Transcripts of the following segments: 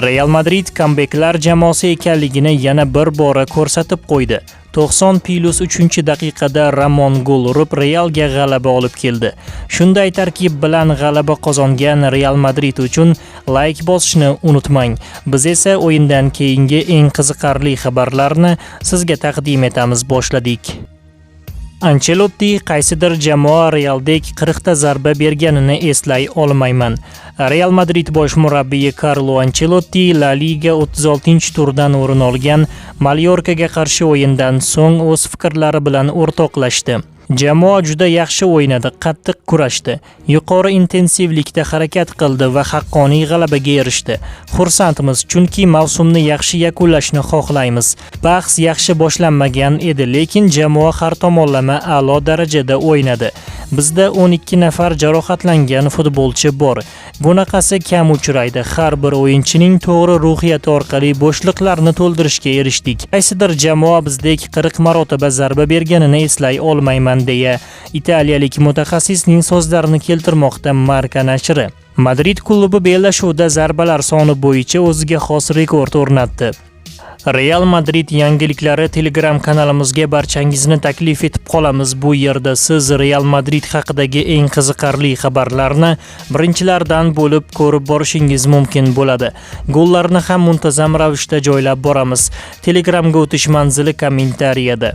Real Madrid kambeklar jamoasi ekanligini yana bir bora ko'rsatib qo'ydi. 90+3-daqiqada Ramon gol urib, Realga g'alaba olib keldi. Shunday tarkib bilan g'alaba qozongan Real Madrid uchun layk bosishni unutmang. Biz esa o'yindan keyingi eng qiziqarli xabarlarni sizga taqdim etamiz. Boshladik. Ancelotti: "Qaysidir jamoa Realdek 40 ta zarba berganini eslay olmayman". Real Madrid bosh murabbiyi Karlo Ancelotti La Liga 36-turdan o'rin olgan Mallorcaga qarshi o'yindan so'ng o'z fikrlari bilan o'rtoqlashdi. "Jamoa juda yaxshi o'ynadi, qattiq kurashdi, yuqori intensivlikda harakat qildi va haqqoniy g'alabaga erishdi. Xursandmiz, chunki mavsumni yaxshi yakunlashni xohlaymiz. Bahs yaxshi boshlanmagan edi, lekin jamoa har tomonlama a'lo darajada o'ynadi. Bizda 12 nafar jarohatlangan futbolchi bor. Bunaqasi kam uchraydi. Har bir o'yinchining to'g'ri ruhiyati orqali bo'shliqlarni to'ldirishga erishdik. Qaysidir jamoa bizdek 40 marotaba zarba berganini eslay olmayman", deya italiyalik mutaxassisning so'zlarini keltirmoqda Marca nashri. Madrid klubi bellashuvda zarbalar soni bo'yicha o'ziga xos rekord o'rnatdi. Real Madrid yangiliklari Telegram kanalimizga barchangizni taklif etib qolamiz. Bu yerda siz Real Madrid haqidagi eng qiziqarli xabarlarni birinchilardan bo'lib ko'rib borishingiz mumkin bo'ladi. Gollarni ham muntazam ravishda joylab boramiz. Telegramga o'tish manzili kommentariyada.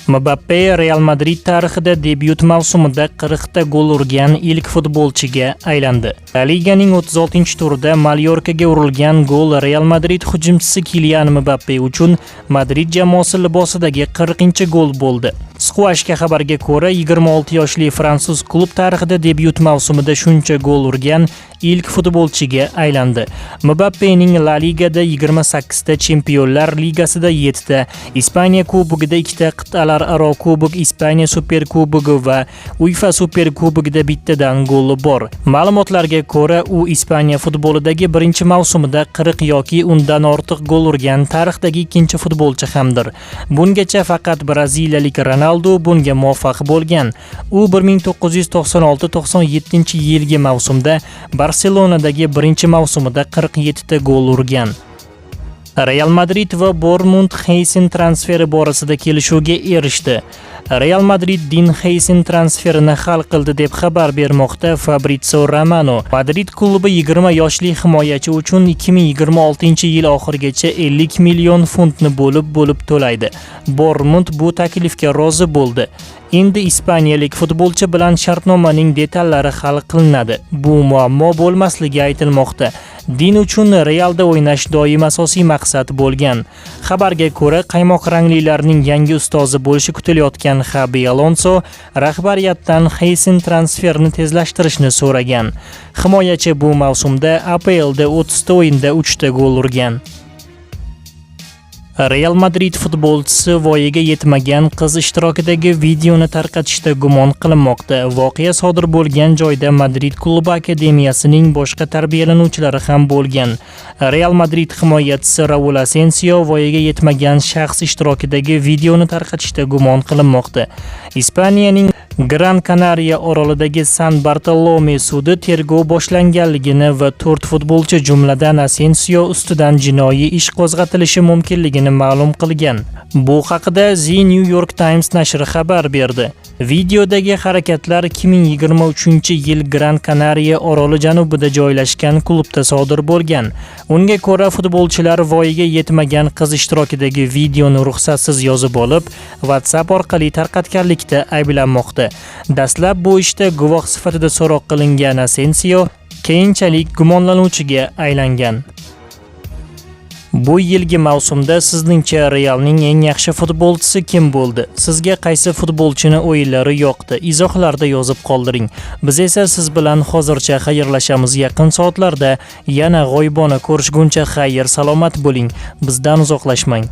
Mbappe Real Madrid tarixida debyut mavsumida 40 ta gol urgan ilk futbolchiga aylandi. La Liganing 36-turida Mallorcaga urilgan gol Real Madrid hujumchisi Kilian Mbappe uchun Madrid jamoasi libosidagi 40-gol bo'ldi. Squawka xabarga ko'ra, 26 yoshli fransuz klub tarixida debyut mavsumida shuncha gol urgan ilk futbolchiga aylandi. Mbappening La Ligada 28 ta, Chempionlar Ligasida 7 ta, Ispaniya Kubogida 2 ta, qit'alararo kubok, Ispaniya Superkubogi va UEFA Superkubogida bittadan goli bor. Ma'lumotlarga ko'ra, u Ispaniya futbolidagi birinchi mavsumida 40 yoki undan ortiq gol urgan tarixdagi ikkinchi futbolchi hamdir. Bungacha faqat braziliyalik Ronaldu bunga muvaffaq bo'lgan. U 1996-97 yilgi mavsumda Barselonadagi birinchi mavsumida 47 ta gol urgan. Real Madrid va Bornmut Xeysen transferi borasida kelishuvga erishdi. Real Madrid Din Xeysen transferini hal qildi, deb xabar bermoqda Fabrizio Romano. Madrid klubi 20 yoshli himoyachi uchun 2026 yil oxirigacha 50 million funtni bo'lib-bo'lib to'laydi. Bornmut bu taklifga rozi bo'ldi. Endi ispaniyalik futbolchi bilan shartnomaning detallari hal qilinadi. Bu muammo bo'lmasligi aytilmoqda. Din uchun Realda o'ynash doim asosiy maqsad bo'lgan. Xabarga ko'ra, qaymoq ranglilarning yangi ustozi bo'lishi kutilayotgan Xabi Alonso rahbariyatdan Xeysen transferini tezlashtirishni so'ragan. Himoyachi bu mavsumda APLda 30 ta o'yinda 3 ta gol urgan. Real Madrid futbolchisi voyaga yetmagan qiz ishtirokidagi videoni tarqatishda gumon qilinmoqda. Voqea sodir bo'lgan joyda Madrid klubi akademiyasining boshqa tarbiyalanuvchilari ham bo'lgan. Real Madrid himoyachisi Raul Asensio voyaga yetmagan shaxs ishtirokidagi videoni tarqatishda gumon qilinmoqda. Ispaniyaning Gran Kanariya orolidagi San Bartolome sudi tergov boshlanganligini va to'rt futbolchi, jumladan Asensio ustidan jinoiy ish qo'zg'atilishi mumkinligini ma'lum qilgan. Bu haqida The New York Times nashri xabar berdi. Videodagi harakatlar 2023 yil Gran Kanariya oroli janubida joylashgan klubda sodir bo'lgan. Unga ko'ra, futbolchilar voyaga yetmagan qiz ishtirokidagi videoni ruxsatsiz yozib olib, WhatsApp orqali tarqatganlikda ayblanmoqda. Dastlab bu ishda guvoh sifatida so'roq qilingan Asensio keyinchalik gumonlanuvchiga aylangan. Bu yilgi mavsumda sizningcha Realning eng yaxshi futbolchisi kim bo'ldi? Sizga qaysi futbolchini o'yinlari yoqdi? Izohlarda yozib qoldiring. Biz esa siz bilan hozircha xayrlashamiz. Yaqin soatlarda yana g'oyibona ko'rishguncha xayr, salomat bo'ling. Bizdan uzoqlashmang.